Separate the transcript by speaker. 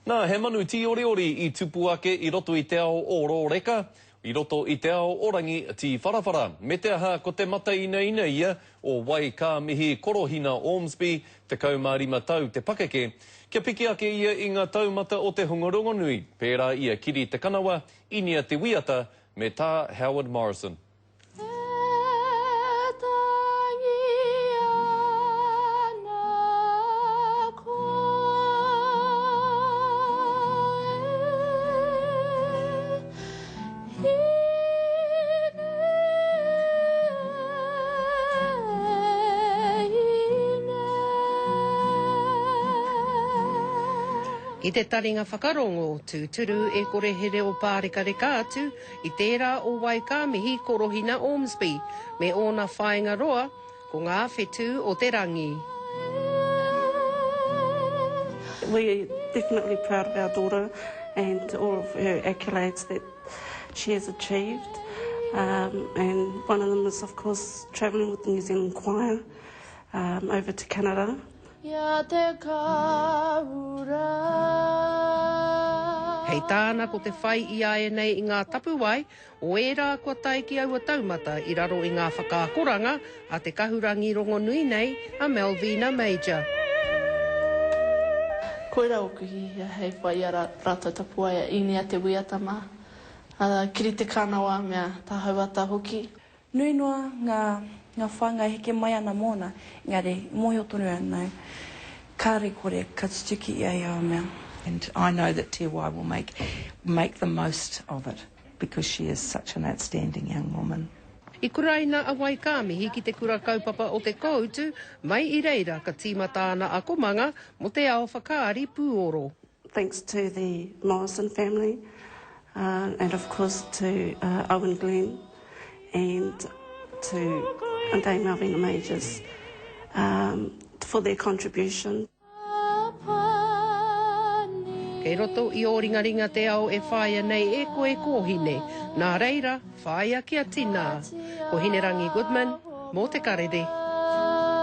Speaker 1: Nā, he manu tīoriori i tupu ake i roto i te ao o Rōreka, i roto i te ao o Rangi Tīwharawhara. Me te aha, ko te matainaina ia o Wai Ka Mihi Korohina Ormsby, 15 tau te pakeke, kia piki ake ia i ngā taumata o te hunga rongonui, pērā i a Kiri Te Kanawa, Inia Te Wīata, me Tā Howard Morrison.
Speaker 2: E tangi ana koe, Hine, hine.
Speaker 3: Ki te taringa whakarongo, tūturu e kore he reo pārekareka atu I tērā o Waikāmihi ko Rohina Ormsby me ōna whāinga roa ko ngā whetū o te rangi.
Speaker 4: We're definitely proud of our daughter and all of her accolades that she has achieved and one of them is of course travelling with the New Zealand choir over to Canada.
Speaker 2: I a te kāura.
Speaker 3: Hei tāna ko te whai i āianei i ngā tapuwae o ērā kua tae ki aua taumata i raro i ngā whakaakoranga a te kahurangi rongonui nei a Malvina Major.
Speaker 5: Koira oku hiahia hei whai i a ratou tapuwae a Inia Te Wīata ma, a Kiri Te Kanawa me a Ta Hauata hoki.
Speaker 6: Nui noa ngā, ngā whāinga e heke mai ana mōna, engari, mōhio tonu ana au, kāre kore ka tutuki ia i aua mea.
Speaker 7: And I know that Te Wai will make, make the most of it because she is such an outstanding young woman.
Speaker 3: I kuraina a Waikāmihi ki te kura kaupapa o Te Kōutu, mai i reira ka tīmata ana akomanga mō te ao whakaari pūoro.
Speaker 4: Thanks to the Morrison family and of course to Owen Glenn and to Dame Malvina Majors for their contribution.
Speaker 3: Kei roto i ō ringaringa te ao e whāia nei e koe kōhine, nā reira, whāia kia tina. Ko Hinerangi Goodman, mō Te Karere.